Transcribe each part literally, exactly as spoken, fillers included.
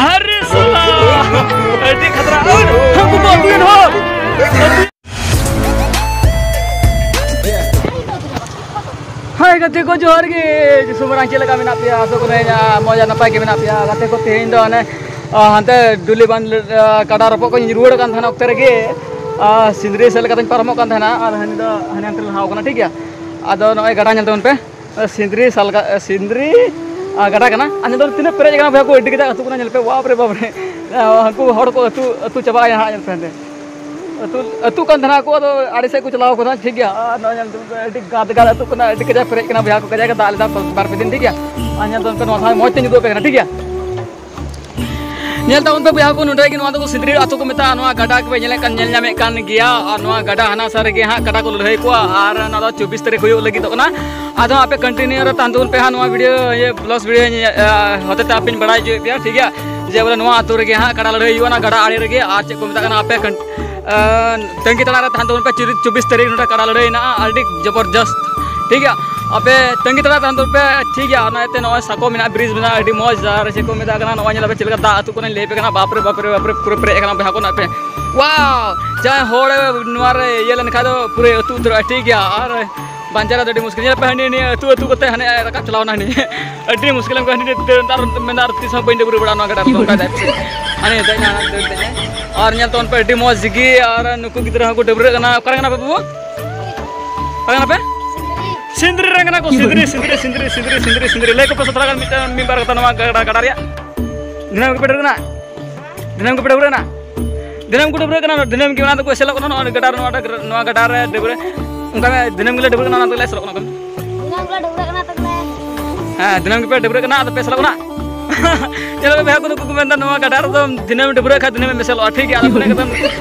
ᱟᱨᱮ ᱥᱟᱞᱟ! ᱟᱹᱰᱤ ᱠᱷᱟᱛᱨᱟ᱾ ᱦᱟᱹᱱᱠᱩ ᱠᱚ ᱟᱹᱛᱩ ᱨᱮᱱ ᱦᱚᱲ! ᱦᱟᱭ ᱜᱟᱛᱮ ᱠᱚ, ᱡᱚᱦᱟᱨ ᱜᱮ᱾ ᱡᱤᱥᱩ ᱢᱟᱨᱟᱝ ᱪᱮᱫ ᱞᱮᱠᱟ ᱢᱮᱱᱟᱜ ᱯᱮᱭᱟ? ᱟᱥᱚᱜ ᱠᱟᱹᱱᱟᱹᱧ, ᱟ, ᱢᱚᱡᱽ ᱟᱨ ᱱᱟᱯᱟᱭ ᱜᱮ ᱢᱮᱱᱟᱜ ᱯᱮᱭᱟ᱾ ᱜᱟᱛᱮ ᱠᱚ, ᱛᱮᱦᱮᱧ ᱫᱚ ᱚᱱᱮ, ᱟ, ᱦᱟᱱᱛᱮ ᱰᱩᱞᱤ ᱵᱟᱸᱫᱷ, ᱟ, ᱠᱟᱰᱟ ᱨᱚᱯᱚᱜ ᱠᱷᱚᱱᱤᱧ ᱨᱩᱣᱟᱹᱲ ᱠᱟᱱ ᱛᱟᱦᱮᱱᱟ ᱚᱠᱛᱮ ᱨᱮᱜᱮ, ᱟ, ᱥᱤᱸᱫᱽᱨᱤ ᱥᱮᱫ ᱞᱮᱠᱟᱛᱤᱧ ᱯᱟᱨᱚᱢᱚᱜ ᱠᱟᱱ ᱛᱟᱦᱮᱱᱟ ᱟᱨ ᱦᱟᱹᱱᱤ ᱫᱚ ᱦᱟᱱᱮ ᱦᱟᱱᱛᱮ ᱨᱮ ᱞᱟᱦᱟᱣ ᱠᱟᱱᱟ, ᱴᱷᱤᱠ ᱜᱮᱭᱟ᱾ ᱟᱫᱚ ᱱᱚᱜᱼᱚᱭ ᱜᱟᱰᱟ ᱧᱮᱞ ᱛᱟᱵᱚᱱ ᱯᱮ, ᱟ, ᱥᱤᱸᱫᱽᱨᱤ ᱥᱟᱞᱜᱟ-, ᱟ, ᱥᱤᱸᱫᱽᱨᱤ, ᱟ, ᱜᱟᱰᱟ ᱠᱟᱱᱟ᱾ ᱟᱨ ᱧᱮᱞ ᱛᱟᱵᱚᱱ ᱛᱤᱱᱟᱹᱜ ᱯᱮᱨᱮᱡ ᱟᱠᱟᱱᱟ ᱵᱚᱭᱦᱟ ᱠᱚ, ᱟᱹᱰᱤ ᱠᱟᱡᱟᱠ ᱟᱹᱛᱩᱜ ᱠᱟᱱᱟ, ᱧᱮᱞ ᱯᱮ, ᱵᱟᱯ ᱨᱮ ᱵᱟᱯ ᱨᱮ᱾ ᱟ, ᱦᱟᱹᱱᱠᱩ ᱦᱚᱲ ᱠᱚ ᱟᱹᱛᱩ, ᱟᱹᱛᱩ ᱪᱟᱵᱟᱭᱮᱱᱟ ᱦᱟᱸᱜ, ᱧᱮᱞ ᱯᱮ ᱦᱟᱸᱰᱮ᱾ ᱟᱹᱛᱩ, ᱟᱹᱛᱩᱜ ᱠᱟᱱ ᱛᱟᱦᱮᱱᱟ ᱠᱚ, ᱟᱫᱚ ᱟᱲᱮ ᱥᱮᱫ ᱠᱚ ᱪᱟᱞᱟᱣ ᱠᱟᱱᱟ, ᱴᱷᱤᱠ ᱜᱮᱭᱟ᱾ ᱟᱨ ᱱᱚᱜᱼᱚᱭ ᱧᱮᱞ ᱛᱟᱵᱚᱱ ᱯᱮ, ᱟᱹᱰᱤ ᱜᱟᱫ ᱜᱟᱫ ᱟᱹᱛᱩᱜ ᱠᱟᱱᱟ, ᱟᱹᱰᱤ ᱠᱟᱡᱟᱠ ᱯᱮᱨᱮᱡ ᱠᱟᱱᱟ ᱵᱚᱭᱦᱟ ᱠᱚ, ᱠᱟᱡᱟᱠ ᱮ ᱫᱟᱜ ᱞᱮᱫᱟ ᱵᱟᱨ ᱯᱮ ᱫᱤᱱ, ᱴᱷᱤᱠ ᱜᱮᱭᱟ᱾ ᱟᱨ ᱧᱮᱞ ᱛᱟᱵᱚᱱ ᱯᱮ, ᱱᱚᱣᱟ ᱥᱟᱶ ᱢᱚᱡᱽ ᱛᱮᱧ ᱩᱫᱩᱜ ᱟᱯᱮ ᱠᱟᱱᱟ, ᱴᱷᱤᱠ ᱜᱮᱭᱟ᱾ ᱧᱮᱞ ᱛᱟᱵᱚᱱ ᱯᱮ ᱵᱚᱭᱦᱟ ᱠᱚ, ᱱᱚᱰᱮ ᱜᱮ ᱱᱚᱣᱟ ᱫᱚᱠᱚ ᱥᱤᱸᱫᱽᱨᱤ ᱟᱹᱛᱩ ᱠᱚ ᱢᱮᱛᱟᱜᱼᱟ᱾ ᱱᱚᱣᱟ ᱜᱟᱰᱟ ᱠᱚᱯᱮ ᱧᱮᱞᱮᱫ ᱠᱟᱱ, ᱧᱮᱞ ᱧᱟᱢᱮᱫ ᱠᱟᱱ ᱜᱮᱭᱟ᱾ ᱟᱨ ᱱᱚᱣᱟ ᱜᱟᱰᱟ ᱦᱟᱱᱟ ᱥᱟ ᱨᱮᱜᱮ ᱦᱟᱸᱜ ᱠᱟᱰᱟ ᱠᱚ ᱞᱟᱹᱲᱦᱟᱹᱭ ᱠᱚᱣᱟ᱾ ᱟᱨ ᱱᱚᱣᱟ ᱫᱚ ᱪᱚᱵᱵᱤᱥ ᱛᱟᱹᱨᱤᱠᱷ ᱦᱩᱭᱩᱜ ᱞᱟᱹᱜᱤᱫᱚᱜ ᱠᱟᱱᱟ᱾ ᱟᱫᱚ ᱟᱯᱮ continue ᱨᱮ ᱛᱟᱦᱮᱱ ᱛᱟᱵᱚᱱ ᱯᱮ ᱦᱟᱸᱜ, ᱱᱚᱣᱟ video, ᱤᱭᱟᱹ, plus video ᱤᱧ, ᱟ, ᱦᱚᱛᱮᱛᱮ ᱟᱯᱮᱧ ᱵᱟᱲᱟᱭ ᱦᱚᱪᱚᱭᱮᱫ ᱯᱮᱭᱟ, ᱴᱷᱤᱠ ᱜᱮᱭᱟ, ᱡᱮ ᱵᱚᱞᱮ ᱱᱚᱣᱟ ᱟᱹᱛᱩ ᱨᱮᱜᱮ ᱦᱟᱸᱜ ᱠᱟᱰᱟ ᱞᱟᱹᱲᱦᱟᱹᱭ ᱦᱩᱭᱩᱜᱼᱟ, ᱚᱱᱟ ᱜᱟᱰᱟ ᱟᱲᱮ ᱨᱮᱜᱮ᱾ ᱟᱨ ᱪᱮᱫ ᱠᱚ ᱢᱮᱛᱟᱜ ᱠᱟᱱᱟ, ᱟᱯᱮ ᱠᱟᱱ-, ᱟ, ᱛᱟᱺᱜᱤ ᱛᱟᱲᱟᱜ ᱨᱮ ᱛᱟᱦᱮᱱ ᱛᱟᱵᱚᱱ ᱯᱮ᱾ ᱪᱤᱨ-, ᱪᱚᱵᱵᱤᱥ ᱛᱟᱹᱨᱤᱠᱷ ᱱᱚᱰᱮ ᱠᱟᱰᱟ ᱞᱟᱹᱲᱦᱟᱹᱭ ᱦᱮᱱᱟᱜᱼᱟ, ᱟᱹᱰᱤ ᱡᱚᱵᱚᱨᱡᱚᱥᱛ, ᱴᱷᱤᱠ ᱜᱮᱭᱟ᱾ ᱟᱯᱮ ᱛᱟᱺᱜᱤ ᱛᱟᱲᱟᱜ ᱛᱟᱦᱮᱱ ᱛᱟᱵᱚᱱ ᱯᱮ, ᱴᱷᱤᱠ ᱜᱮᱭᱟ᱾ ᱚᱱᱟ ᱤᱭᱟᱹᱛᱮ ᱱᱚᱜᱼᱚᱭ ᱥᱟᱠᱚ ᱢᱮᱱᱟᱜᱼᱟ, bridge ᱢᱮᱱᱟᱜᱼᱟ, ᱟᱹᱰᱤ ᱢᱚᱡᱽ᱾ ᱟᱨ ᱪᱮᱫ ᱠᱚ ᱢᱮᱛᱟᱜ ᱠᱟᱱᱟ, ᱱᱚᱜᱼᱚᱭ ᱧᱮᱞ ᱟᱯᱮ ᱪᱮᱫ ᱞᱮᱠᱟ ᱫᱟᱜ ᱟᱹᱛᱩᱜ ᱠᱟᱱᱟᱧ ᱞᱟᱹᱭ ᱟᱯᱮ ᱠᱟᱱᱟ, ᱵᱟᱯ ᱨᱮ ᱵᱟᱯ ᱨᱮ ᱵᱟᱯ ᱨᱮ, ᱯᱩᱨᱟᱹ ᱯᱮᱨᱮᱡ ᱟᱠᱟᱱᱟ ᱵᱚᱭᱦᱟ ᱠᱚ, ᱱᱚᱜᱼᱚᱭ ᱯᱮ᱾ Wow! ᱡᱟᱦᱟᱸᱭ ᱦᱚᱲ ᱱᱚᱣᱟ ᱨᱮ ᱤᱭᱟᱹ ᱞᱮᱱᱠᱷᱟᱱ ᱫᱚ ᱯᱩᱨᱟᱹ ᱟᱹᱛᱩ ᱩᱛᱟᱹᱨᱚᱜᱼᱟ, ᱴᱷᱤᱠ ᱜᱮᱭᱟ᱾ ᱟᱨ ᱵᱟᱧᱪᱟᱣ ᱫᱚ ᱟᱹᱰᱤ ᱢᱩᱥᱠᱤᱞ᱾ ᱧᱮᱞ ᱯᱮ, ᱦᱟᱹᱱᱤ ᱱᱤᱭᱟᱹ ᱟᱹᱛᱩ ᱟᱹᱛᱩ ᱠᱟᱛᱮ ᱦᱟᱱᱮ ᱨᱟᱠᱟᱵ ᱪᱟᱞᱟᱣ ᱮᱱᱟ ᱦᱟᱹᱱᱤ᱾ ᱟᱹᱰᱤ ᱢᱩᱥᱠᱤᱞ ᱮᱢ ᱠᱚ ᱦᱟᱹᱱᱤ ᱱᱤᱭᱟᱹ ᱫᱟᱹᱲ ᱫᱟᱹᱲ ᱢᱮᱱᱫᱟ, ᱟᱨ ᱛᱤᱥ ᱦᱚᱸ ᱵᱟᱹᱧ ᱰᱟᱹᱵᱽᱨᱟᱹ ᱵᱟᱲᱟᱜᱼᱟ ᱱᱚᱣᱟ ᱜᱟᱰᱟ ᱨᱮᱫᱚ, ᱚᱱᱠᱟ ᱫᱟᱭ ᱯᱟᱥᱮ᱾ ᱦᱟᱹᱱᱤ ᱫᱮᱡ ᱮᱱᱟ, ᱦᱟᱱᱟ ᱫᱟᱹᱲ ᱫᱮᱡ ᱮᱱᱟ᱾ ᱟᱨ ᱧᱮᱞ ᱛᱟᱵᱚᱱ ᱯᱮ, ᱟᱹᱰᱤ ᱢᱚᱡᱽ ᱜᱮ᱾ ᱟᱨ ᱱᱩᱠᱩ ᱜᱤᱫᱽᱨᱟᱹ ᱦᱚᱸᱠᱚ ᱰᱟᱹᱵᱽᱨᱟᱹᱜ ᱠᱟᱱᱟ᱾ ᱚᱠᱟ ᱨᱮ ᱠᱟᱱᱟ ᱯᱮ ᱵᱟᱹᱵᱩ? ᱚᱠᱟ ᱨᱮ ᱠᱟᱱᱟ ᱯᱮ? ᱥᱤᱸᱫᱽᱨᱤ ᱨᱮᱱ ᱠᱟᱱᱟ ᱠᱚ, ᱥᱤᱸᱫᱽᱨᱤ, ᱥᱤᱸᱫᱽᱨᱤ, ᱥᱤᱸᱫᱽᱨᱤ, ᱥᱤᱸᱫᱽᱨᱤ, ᱥᱤᱸᱫᱽᱨᱤ᱾ ᱞᱟᱹᱭ ᱠᱚᱯᱮ ᱥᱮ ᱛᱷᱚᱲᱟ ᱜᱟᱱ ᱢᱤᱫᱴᱟᱝ ᱢᱤᱫ ᱵᱟᱨ ᱠᱟᱛᱷᱟ ᱱᱚᱣᱟ ᱜᱟᱰᱟ, ᱜᱟᱰᱟ ᱨᱮᱭᱟᱜ᱾ ᱫᱤᱱᱟᱹᱢ ᱜᱮᱯᱮ ᱰᱟᱹᱵᱽᱨᱟᱹᱜ ᱠᱟᱱᱟ? ᱫᱤᱱᱟᱹᱢ ᱜᱮᱯᱮ ᱰᱟᱹᱵᱽᱨᱟᱹᱜ ᱠᱟᱱᱟ? ᱫᱤᱱᱟᱹᱢ ᱜᱮ ᱚᱱᱟ ᱫᱚᱠᱚ ᱮᱥᱮᱞᱚᱜ ᱠᱟᱱᱟ, ᱱᱚᱣᱟ ᱜᱟᱰᱟ ᱨᱮ, ᱱᱚᱣᱟ ᱰᱟᱹᱵᱽᱨᱟᱹ-, ᱱᱚᱣᱟ ᱜᱟᱰᱟ ᱨᱮ ᱰᱟᱹᱵᱽᱨᱟᱹ᱾ ᱚᱱᱠᱟ ᱜᱮ ᱫᱤᱱᱟᱹᱢ ᱜᱮᱞᱮ ᱰᱟᱹᱵᱽᱨᱟᱹᱜ ᱠᱟᱱᱟ, ᱚᱱᱟ ᱛᱮᱜᱮᱞᱮ ᱮᱥᱮᱞᱚᱜ ᱠᱟᱱᱟ ᱠᱟᱹᱢᱤ᱾ ᱫᱤᱱᱟᱹᱢ ᱜᱮᱞᱮ ᱰᱟᱹᱵᱽᱨᱟᱹᱜ ᱠᱟᱱᱟ, ᱛᱚᱵᱮ᱾ ᱦᱮᱸ, ᱫᱤᱱᱟᱹᱢ ᱜᱮᱯᱮ ᱰᱟᱹᱵᱽᱨᱟᱹᱜ ᱠᱟᱱᱟ, ᱟᱫᱚ ᱯᱮ ᱮᱥᱮᱞᱚᱜ ᱠᱟᱱᱟ? ᱧᱮᱞ ᱢᱮ ᱵᱚᱭᱦᱟ ᱠᱚ, ᱱᱩᱠᱩ ᱠᱚ ᱢᱮᱱᱫᱟ, ᱱᱚᱣᱟ ᱜᱟᱰᱟ ᱨᱮᱫᱚ ᱫᱤᱱᱟᱹᱢ ᱰᱟᱹᱵᱽᱨᱟᱹᱜ ᱠᱷᱟᱱ ᱫᱤᱱᱟᱹᱢ ᱮᱢ ᱮᱥᱮᱞᱚᱜᱼᱟ, ᱴᱷᱤᱠ ᱜᱮᱭᱟ᱾ ᱟᱫᱚ ᱛᱤᱱᱟᱹᱜ ᱠᱟᱛᱮᱢ,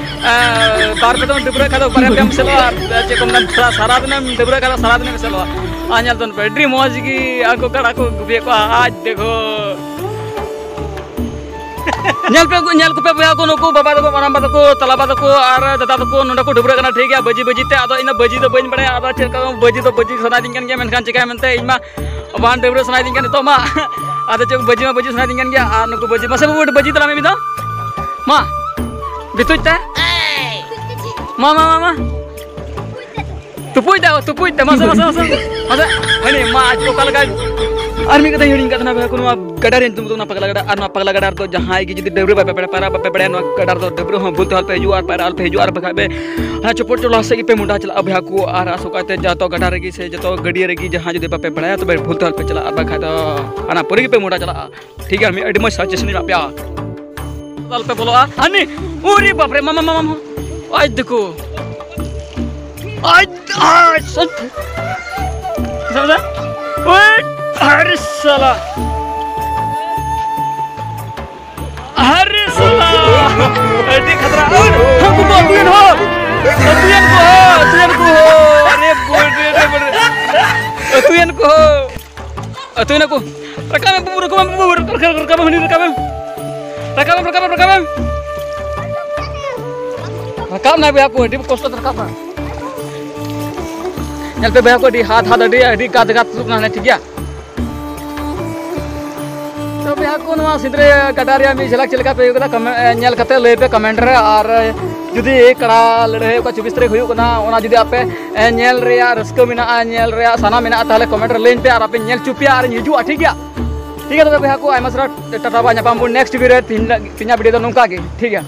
ᱮᱸ, ᱵᱟᱨ ᱯᱮ ᱫᱚᱢ ᱰᱟᱹᱵᱽᱨᱟᱹᱜ ᱠᱷᱟᱱ ᱫᱚ ᱵᱟᱨᱭᱟ ᱯᱮᱭᱟᱢ ᱮᱥᱮᱞᱚᱜᱼᱟ, ᱟᱨ ᱪᱮᱫ ᱠᱚ ᱢᱮᱱᱟ, ᱥᱟᱨᱟ, ᱥᱟᱨᱟ ᱫᱤᱱᱮᱢ ᱰᱟᱹᱵᱽᱨᱟᱹᱜ ᱠᱷᱟᱱ ᱫᱚ ᱥᱟᱨᱟ ᱫᱤᱱᱮᱢ ᱮᱥᱮᱞᱚᱜᱼᱟ᱾ ᱟᱨ ᱧᱮᱞ ᱛᱟᱵᱚᱱ ᱯᱮ, ᱟᱹᱰᱤ ᱢᱚᱡᱽ ᱜᱮ ᱟᱠᱚ ᱜᱟᱰᱟ ᱠᱚ ᱜᱩᱯᱤᱭᱮᱫ ᱠᱚᱣᱟ᱾ ᱟᱡ ᱫᱮᱠᱷᱳ᱾ ᱧᱮᱞ ᱯᱮ, ᱧᱮᱞ ᱠᱚᱯᱮ ᱵᱚᱭᱦᱟ ᱠᱚ, ᱱᱩᱠᱩ ᱵᱟᱵᱟ ᱛᱟᱠᱚ, ᱢᱟᱨᱟᱝ ᱵᱟ ᱛᱟᱠᱚ, ᱛᱟᱞᱟ ᱵᱟ ᱛᱟᱠᱚ ᱟᱨ ᱫᱟᱫᱟ ᱛᱟᱠᱚ ᱱᱚᱸᱰᱮ ᱠᱚ ᱰᱟᱹᱵᱽᱨᱟᱹᱜ ᱠᱟᱱᱟ, ᱴᱷᱤᱠ ᱜᱮᱭᱟ, ᱵᱟᱹᱡᱤ ᱵᱟᱹᱡᱤ ᱛᱮ᱾ ᱟᱫᱚ ᱤᱧ ᱫᱚ ᱵᱟᱹᱡᱤ ᱫᱚ ᱵᱟᱹᱧ ᱵᱟᱲᱟᱭᱟ, ᱟᱫᱚ ᱪᱮᱫ ᱞᱮᱠᱟ ᱵᱟᱹᱡᱤ ᱫᱚ ᱵᱟᱹᱡᱤ ᱥᱟᱱᱟᱭᱤᱫᱤᱧ ᱠᱟᱱ ᱜᱮᱭᱟ, ᱢᱮᱱᱠᱷᱟᱱ ᱪᱤᱠᱟᱹᱭᱟ ᱢᱮᱱᱛᱮ ᱤᱧ ᱢᱟ ᱵᱟᱝ ᱰᱟᱹᱵᱽᱨᱟᱹ ᱥᱟᱱᱟᱭᱤᱫᱤᱧ ᱠᱟᱱ ᱱᱤᱛᱚᱜ ᱢᱟ᱾ ᱟᱫᱚ ᱪᱮᱫ, ᱵᱟᱹᱡᱤ ᱢᱟ ᱵᱟᱹᱡᱤ ᱥᱟᱱᱟᱭᱮᱫᱤᱧ ᱠᱟᱱ ᱜᱮᱭᱟ᱾ ᱟᱨ ᱱᱩᱠᱩ ᱵᱟᱹᱡᱤ, ᱢᱟᱥᱮ ᱵᱟᱹᱵᱩ, ᱵᱟᱹᱡᱤ ᱛᱟᱞᱟᱝ ᱢᱮ ᱢᱤᱫ ᱫᱷᱟᱣ᱾ ᱢᱟ, ᱵᱤᱛᱩᱡ ᱛᱮ᱾ ᱢᱟ, ᱢᱟ, ᱢᱟ, ᱢᱟ᱾ ᱛᱩᱯᱩᱡ ᱛᱮ, ᱛᱩᱯᱩᱡ ᱛᱮ, ᱢᱟᱥᱮ, ᱢᱟᱥᱮ, ᱢᱟᱥᱮ᱾ ᱢᱟᱥᱮ, ᱦᱟᱹᱱᱤ, ᱢᱟ, ᱟᱡ ᱚᱠᱟ ᱞᱮᱠᱟ᱾ ᱟᱨ ᱢᱤᱫ ᱠᱟᱛᱷᱟᱧ ᱦᱤᱲᱤᱧ ᱠᱟᱫ ᱛᱟᱦᱮᱱᱟ, ᱵᱚᱭᱦᱟ ᱠᱚ, ᱱᱚᱣᱟ ᱜᱟᱰᱟ ᱨᱮ ᱧᱩᱛᱩᱢ ᱫᱚ ᱚᱱᱟ ᱯᱟᱜᱽᱞᱟ ᱜᱟᱰᱟ᱾ ᱟᱨ ᱱᱚᱣᱟ ᱯᱟᱜᱽᱞᱟ ᱜᱟᱰᱟ ᱨᱮᱫᱚ ᱡᱟᱦᱟᱸᱭ ᱜᱮ ᱡᱩᱫᱤ ᱰᱟᱹᱵᱽᱨᱟᱹ ᱵᱟᱭ ᱵᱟᱯᱮ ᱵᱟᱲᱟᱭᱟ, ᱯᱟᱭᱨᱟ ᱵᱟᱯᱮ ᱵᱟᱲᱟᱭᱟ, ᱱᱚᱣᱟ ᱜᱟᱰᱟ ᱨᱮᱫᱚ ᱰᱟᱹᱵᱽᱨᱟᱹ ᱦᱚᱸ ᱵᱷᱩᱞ ᱛᱮ ᱟᱞᱚᱯᱮ ᱦᱤᱡᱩᱜᱼᱟ, ᱟᱨ ᱯᱟᱭᱨᱟ ᱟᱞᱚᱯᱮ ᱦᱤᱡᱩᱜᱼᱟ, ᱟᱨ ᱵᱟᱠᱷᱟᱡ ᱯᱮ ᱦᱟᱱᱟ ᱪᱚᱯᱚᱞ ᱪᱚᱞᱟ ᱥᱮᱫ ᱜᱮᱯᱮ ᱢᱚᱦᱰᱟ ᱪᱟᱞᱟᱜᱼᱟ, ᱵᱚᱭᱦᱟ ᱠᱚ᱾ ᱟᱨ ᱟᱥᱚᱠᱟᱭ ᱛᱮ ᱡᱚᱛᱚ ᱜᱟᱰᱟ ᱨᱮᱜᱮ ᱥᱮ ᱡᱚᱛᱚ ᱜᱟᱹᱰᱭᱟᱹ ᱨᱮᱜᱮ ᱡᱟᱦᱟᱸ ᱡᱩᱫᱤ ᱵᱟᱯᱮ ᱵᱟᱲᱟᱭᱟ, ᱛᱚᱵᱮ ᱵᱷᱩᱞ ᱛᱮ ᱟᱞᱚᱯᱮ ᱪᱟᱞᱟᱜᱼᱟ, ᱟᱨ ᱵᱟᱠᱷᱟᱡ ᱫᱚ ᱦᱟᱱᱟ ᱯᱩᱨᱤ ᱜᱮᱯᱮ ᱢᱚᱦᱰᱟ ᱪᱟᱞᱟᱜᱼᱟ᱾ ᱴᱷᱤᱠ ᱜᱮᱭᱟ, ᱢᱤᱫ ᱟᱹᱰᱤ ᱢᱚᱡᱽ suggestion ᱮᱢᱟᱜ ᱯᱮᱭᱟ᱾ ᱟᱞᱚᱯᱮ ᱵᱚᱞᱚᱜᱼᱟ᱾ ᱦᱟᱹᱱᱤ, ᱩᱨᱤ ᱵᱟᱯ ᱨᱮ, ᱢᱟᱢᱟ, ᱢᱟᱢᱟ, ᱢᱟᱢᱟ᱾ ᱟᱡ ᱫᱤᱠᱩ᱾ ᱟᱡ, ᱟᱡ, ᱥᱟᱡ᱾ ᱥᱟᱡ, ᱥᱟᱡ᱾ ᱳᱭ, ᱟᱨᱮ ᱥᱟᱞᱟ᱾ ᱟᱨᱮ ᱥᱟᱞᱟ᱾ ᱟᱹᱰᱤ ᱠᱷᱟᱛᱨᱟ᱾ ᱳᱭ, ᱦᱟᱹᱱᱠᱩ ᱠᱚ ᱟᱹᱛᱩᱭᱮᱱ ᱦᱚᱲ᱾ ᱟᱹᱛᱩᱭᱮᱱ ᱠᱚ ᱦᱚᱲ, ᱟᱹᱛᱩᱭᱮᱱ ᱠᱚ ᱦᱚᱲ᱾ ᱟᱨᱮ ᱵᱟᱯ ᱨᱮ, ᱵᱟᱯ ᱨᱮ᱾ ᱟᱹᱛᱩᱭᱮᱱ ᱠᱚ ᱦᱚᱲ᱾ ᱟᱹᱛᱩᱭᱮᱱᱟ ᱠᱚ᱾ ᱨᱟᱠᱟᱵ ᱢᱮ ᱵᱟᱹᱵᱩ, ᱨᱟᱠᱟᱵ ᱢᱮ, ᱨᱟᱠᱟᱵ ᱢᱮ, ᱦᱟᱹᱱᱤ ᱨᱟᱠᱟᱵ ᱢᱮ᱾ ᱨᱟᱠᱟᱵ ᱢᱮ, ᱨᱟᱠᱟᱵ ᱢᱮ, ᱨᱟᱠᱟᱵ ᱢᱮ᱾ ᱨᱟᱠᱟᱵ ᱱᱟᱭ ᱵᱚᱭᱦᱟ ᱠᱚ, ᱟᱹᱰᱤ ᱠᱚᱥᱴᱚ ᱛᱮ ᱨᱟᱠᱟᱵ ᱱᱟ᱾ ᱧᱮᱞ ᱯᱮ ᱵᱚᱭᱦᱟ ᱠᱚ, ᱟᱹᱰᱤ ᱦᱟᱛ, ᱦᱟᱛ, ᱟᱹᱰᱤ, ᱟᱹᱰᱤ ᱜᱟᱫ, ᱜᱟᱫ ᱛᱩᱫᱩᱜ ᱠᱟᱱᱟ, ᱴᱷᱤᱠ ᱜᱮᱭᱟ? ᱛᱚ ᱵᱚᱭᱦᱟ ᱠᱚ, ᱱᱚᱣᱟ ᱥᱤᱸᱫᱽᱨᱟᱹ ᱜᱟᱰᱟ ᱨᱮᱭᱟᱜ ᱢᱤᱫ ᱡᱷᱟᱞᱟᱠ ᱪᱮᱫ ᱞᱮᱠᱟ ᱯᱮ ᱟᱹᱭᱠᱟᱹᱣ ᱠᱮᱫᱟ? ᱠᱚᱢᱮ-, ᱮ, ᱧᱮᱞ ᱠᱟᱛᱮ ᱞᱟᱹᱭ ᱯᱮ comment ᱨᱮ᱾ ᱟᱨ ᱡᱩᱫᱤ ᱠᱟᱲᱟ ᱞᱟᱹᱲᱦᱟᱹᱭ ᱚᱠᱟ ᱪᱚᱵᱵᱤᱥ ᱛᱟᱹᱨᱤᱠᱷ ᱦᱩᱭᱩᱜ ᱠᱟᱱᱟ, ᱚᱱᱟ ᱡᱩᱫᱤ ᱟᱯᱮ, ᱮ, ᱧᱮᱞ ᱨᱮᱭᱟᱜ ᱨᱟᱹᱥᱠᱟᱹ ᱢᱮᱱᱟᱜᱼᱟ, ᱧᱮᱞ ᱨᱮᱭᱟᱜ ᱥᱟᱱᱟ ᱢᱮᱱᱟᱜᱼᱟ, ᱛᱟᱦᱚᱞᱮ comment ᱨᱮ ᱞᱟᱹᱭᱟᱹᱧ ᱯᱮ, ᱟᱨ ᱟᱯᱮ ᱧᱮᱞ ᱦᱚᱪᱚ ᱯᱮᱭᱟ ᱟᱨᱤᱧ ᱦᱤᱡᱩᱜᱼᱟ, ᱴᱷᱤᱠ ᱜᱮᱭᱟ? ᱴᱷᱤᱠ ᱜᱮᱭᱟ, ᱛᱚᱵᱮ ᱵᱚᱭᱦᱟ ᱠᱚ, ᱟᱭᱢᱟ ᱥᱟᱨᱦᱟᱣ, ᱴᱟᱴᱟ, ᱵᱟᱭ, ᱧᱟᱯᱟᱢ ᱵᱚᱱ next video ᱨᱮ᱾ ᱛᱤᱦᱤᱧ ᱞᱟᱹᱜᱤᱫ, ᱛᱤᱦᱤᱧᱟᱜ video ᱫᱚ ᱱᱚᱝᱠᱟ ᱜᱮ, ᱴᱷᱤᱠ ᱜᱮᱭᱟ?